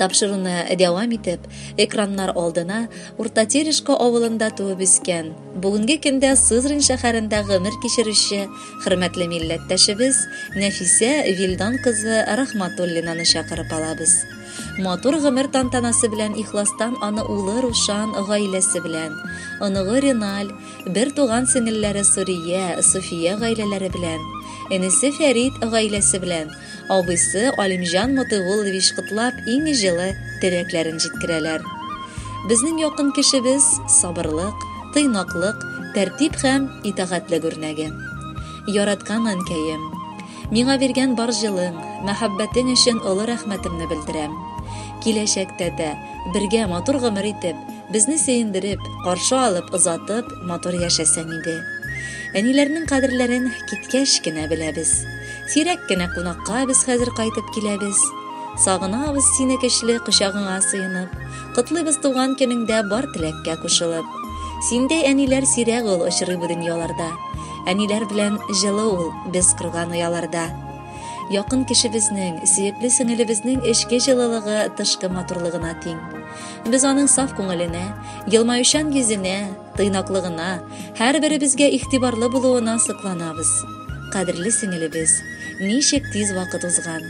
Тапшыруны дәвам итеп, экраннар алдына Урта Терешка авылында туып үскән, бүгенге көндә Сызрань шәһәрендә гомер кичерүче хөрмәтле милләттәшебез Нәфисә Вилдан кызы Рахматуллинаны чакырып алабыз. Матур гомер тантанасы белән ихластан аны улы Рушан гаиләсе белән, оныгы Реналь, бер туган сеңелләре Сурия, Суфия гаиләләре белән, энесе Фәрит гаиләсе белән, абыйсы Алимҗан Мотыйгуллович котлап, иң җылы теләкләрен җиткерәләр. Безнең якын кешебез, сабырлык, тыйнаклык, тәртип һәм итагатьлек үрнәге. Яраткан әнкәем, миңа биргән бар җылың, мәхәббәтең өчен олы рәхмәтемне белдерәм. Киләчәктә дә бергә матур гомер итеп, безне сөендереп, каршы алып, озатып, матур яшәсәң иде. Әниләрнең кадерләрен киткәч кенә беләбез. Сирәк кенә кунакка без хәзер кайтып киләбез. Сагынабыз сине көчле кочагыңа сыенып. Котлыйбыз туган көнеңдә бар теләккә кушылып. Синдәй әниләр сирәк ул очрый бу дөньяларда. Әниләр белән җылы ул без корган ояларда. Якын кешебезнең, сөекле сеңелебезнең эчке җылылыгы тышкы матурлыгына тиң. Без аның саф күңеленә, елмаючан йөзенә, тыйнаклыгына, һәрберебезгә игътибарлы булуына сокланабыз. Кадерле сеңелебез, ничек тиз вакыт узган.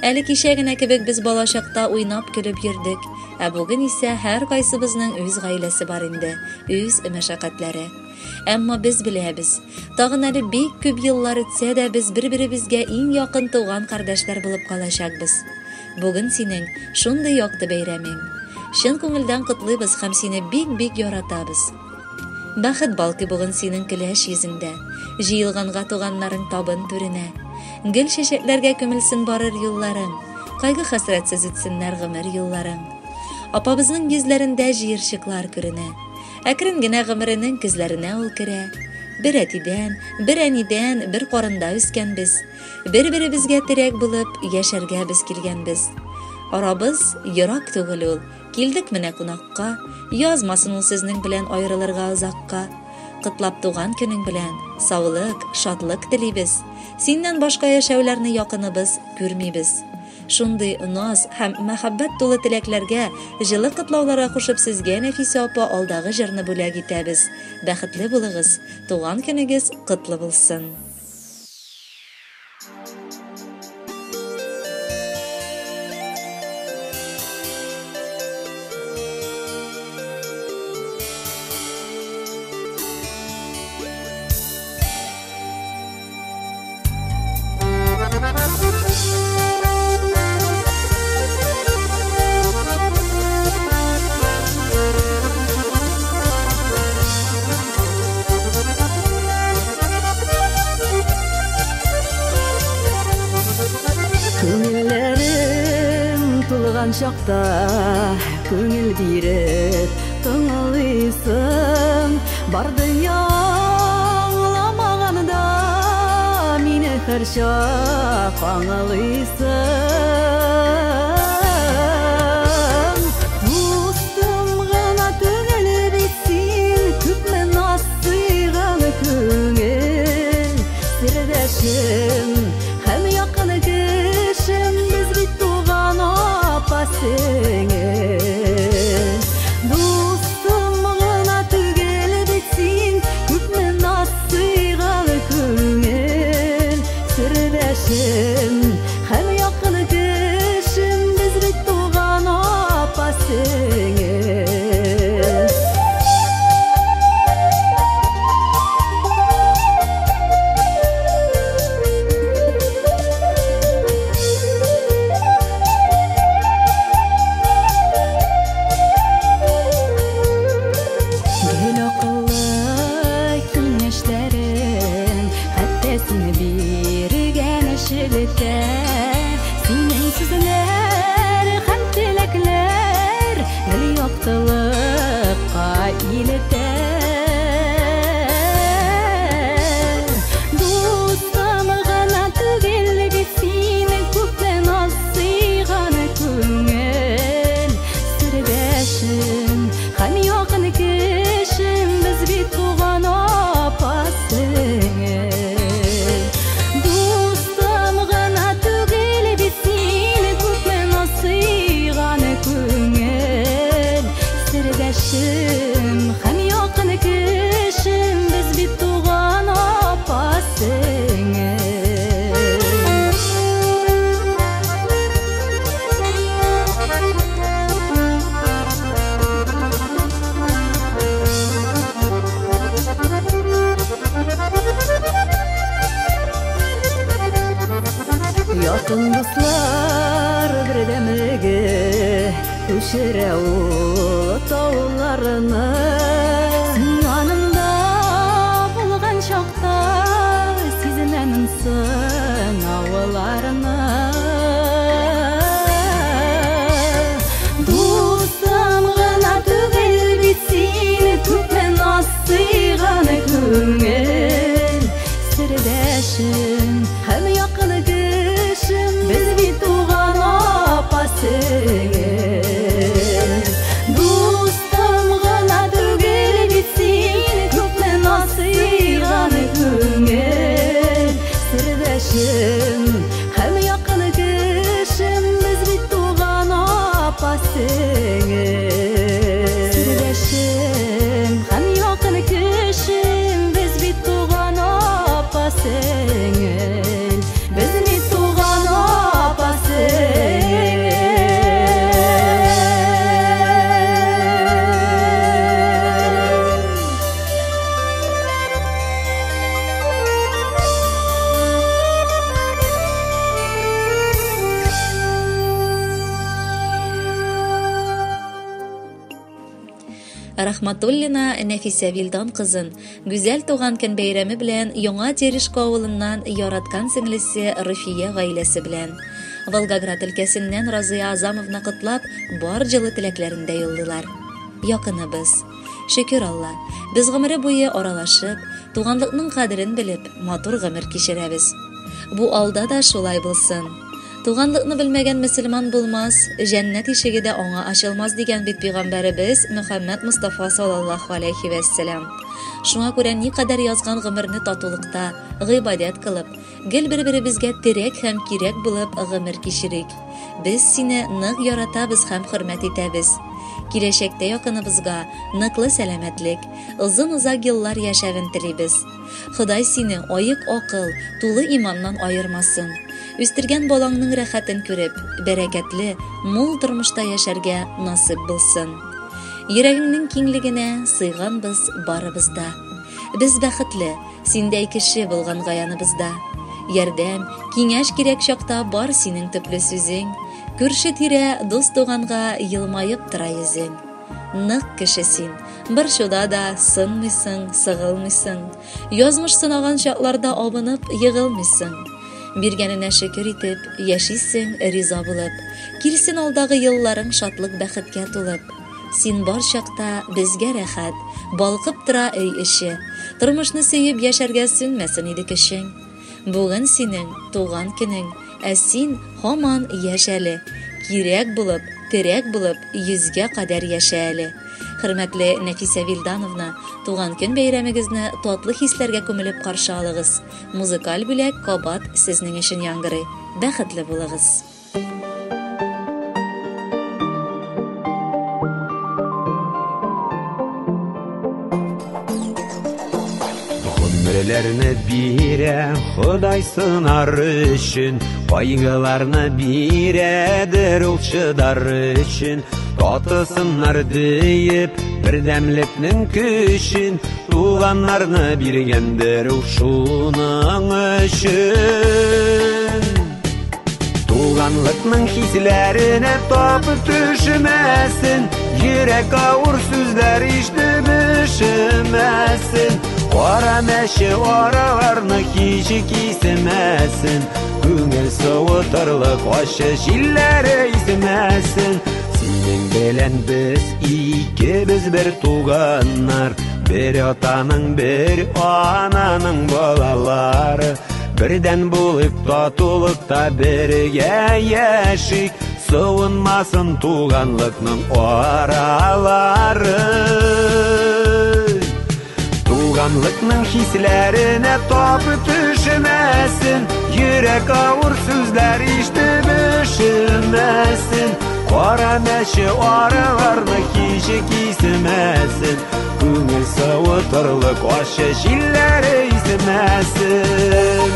Әле кичә генә кебек без балачакта уйнап-көлеп йөрдек, ә бүген исә һәркайсыбызның үз гаиләсе бар инде, үз мәшәкатьләре. Әмма без беләбез, тагын әле бик күп еллар үтсә дә без бер-беребезгә иң якын туган кардәшләр булып калачакбыз. Бүген синең шундый якты бәйрәмең. Чын күңелдән котлыйбыз һәм сине бик-бик яратабыз. Бәхет балкый бүген синең көләч йөзеңдә. Җыелганга туганнарың табын түренә. Гөл чәчәкләргә күмелсен барыр юлларың. Кайгы-хәсрәтсез үтсеннәр гомер юлларың. Апабызның йөзләрендә җыерчыклар күренә. Әкрен генә гомеренең көзләренә ул керә. Бер әтидән, бер әнидән, бер карында үскәнбез. Бер-беребезгә терәк булып, яшәргә без килгәнбез. Арабыз ерак түгел ул, килдек менә кунакка, язмасын ул сезнең белән аерылырга озакка. Котлап туган көнең белән, саулык, шатлык телибез. Синнән башка яшәүләрне якыныбыз күрмибез. Шундый наз һәм мәхәббәт тулы теләкләргә, җылы котлауларга кушып сезгә, Нәфисә апа, алдагы җырны бүләк итәбез. Бәхетле булыгыз, туган көнегез котлы булсын! Күңелләрем тулган чакта күңел биреп тыңлыйсың. Бар дөнья аңламаганда мине һәрчак аңлыйсың. Дустым гына түгел бит син, күпме наз сыйган күңел сердәшем һәм якын кешем, без бит туган апа сеңел. Дустым гына түгел бит син, күпме наз сыйган күңел сердәшем һәм якын кешем, без бит туган апа сеңел. Гел акыллы киңәшләрең, хәтта син биргән шелтә. Синең сүзләр һәм теләкләр гел яктылыкка илтә. Дустым гына түгел бит син, күпме наз сыйган күңел сердәшем һәм якын кешем, без бит туган апа сеңел. Дустым гына түгел бит син, күпме наз сыйган Якын дуслар бердәмлеге күчерә ул тауларны. Син янымда булган чакта сизенәмен сынауларны. Дустым гына түгел бит син, күпме наз сыйган күңел сердәшем һәм якын кешем, без бит туган апа сеңел. Дустым гына түгел бит син, күпме наз сыйган күңел сердәшем һәм якын кешем, без бит туган апа сеңел. Сердәшем һәм якын кешем, без бит туган апа сеңел, без бит туган апа сеңел. Рахматуллина Нәфисә Вилдан кызын гүзәл туган көн бәйрәме белән Яңа Терешка авылыннан яраткан сеңлесе Руфия гаиләсе белән Волгоград өлкәсеннән Разыя Азамовна котлап, бар җылы теләкләрен дә юллыйлар. Якыныбыз. Шөкер Алла, без гомере буе аралашып, туганлыкның кадерен белеп, матур гомер кичерәбез. Бу алда да шулай булсын. Туганлыкны белмәгән мөселман булмас, җәннәт ишеге дә аңа ачылмас дигән бит пәйгамбәребез Мөхәммәд Мустафа саллаллаһу алейхи вәссәлам. Шуңа күрә никадәр язган гомерне татулыкта, гыйбадәт кылып, гел бер-беребезгә терәк һәм кирәк булып гомер кичерик. Без сине нык яратабыз һәм хөрмәт итәбез. Киләчәктә якыныбызга ныклы сәламәтлек, озын-озак еллар яшәвен телибез. Ходай сине аек акыл, тулы иманнан аермасын. Үстергән балаңның рәхәтен күреп, бәрәкәтле, мул тормышта яшәргә насыйп булсын. Йөрәгеңнең киңлегенә сыйганбыз барыбыз да. Без бәхетле, синдәй кеше булганга яныбызда. Ярдәм, киңәш кирәк чакта бар синең төпле сүзең. Күрше-тирә, дус-туганга елмаеп тора йөзең. Нык кеше син, борчуда да сынмыйсың, сыгылмыйсың. Язмыш сынаган чакларда абынып егылмыйсың. Биргәненә шөкер итеп, яшисең риза булып. Килсен алдагы елларың шатлык бәхеткә тулып. Син бар чакта безгә рәхәт, балкып тора өй эче. Тормышны сөеп яшәргә сүнмәсен иде көчең. Бүген синең туган көнең, ә син һаман яшь әле. Кирәк булып, терәк булып, йөзгә кадәр яшә әле. Хөрмәтле Нәфисә Вилдановна, туган көн бәйрәмегезне татлы хисләргә күмелеп каршы алыгыз. Музыкаль бүләк кабат сезнең өчен яңгырый. Бәхетле булыгыз. Гомерләрне бирә Ходай сынар өчен, кайгыларны бирәдер ул чыдар өчен. Татысыннар диеп бердәмлекнең көчен, туганнарны биргәндер ул шуның өчен. Туганлыкның хисләренә тапып төшмәсен, йөрәк авыр сүзләр ишетеп өшемәсен. Кара мәче араларны һич кисмәсен, күңел суытырлык ачы җилләре исмәсен. Синең белән без икебез бер туганнар, бер атаның, бер ананың балалары. Бердән булып татулыкта бергә яшик, суынмасын туганлыкның аралары. Туганлыкның хисләренә тапып төшмәсен, йөрәк авыр сүзләр ишетеп өшемәсен. Кара мәче араларны һич кисмәсен, күңел суытырлык ачы җилләре исмәсен.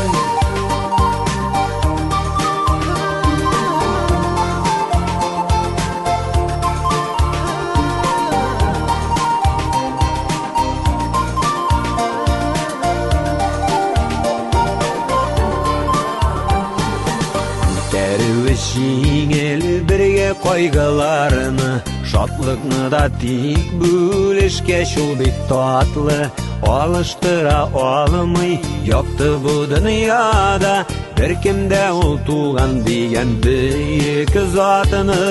Кичерүе җиңел бергә кайгыларны, шатлыкны да тик бүлешкәч ул бик татлы. Алыштыра алмый якты бу дөньяда беркем дә ул туган дигән бөек затны.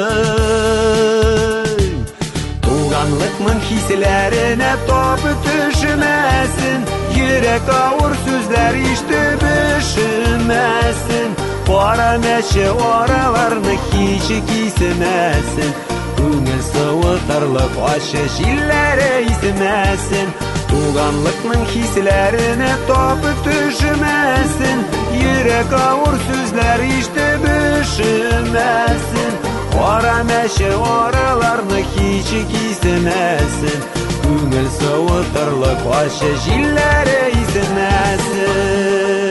Туганлыкның хисләренә тап төшмәсен, йөрәк авыр сүзләр ишетеп өшемәсен, кара мәче араларны һич кисмәсен, күңел суытырлык ачы җилләре исмәсен. Туганлыкның хисләренә тап төшмәсен, йөрәк авыр сүзләр ишетеп өшемәсен, кара мәче араларны һич кисмәсен, күңел суытырлык ачы җилләре исмәсен.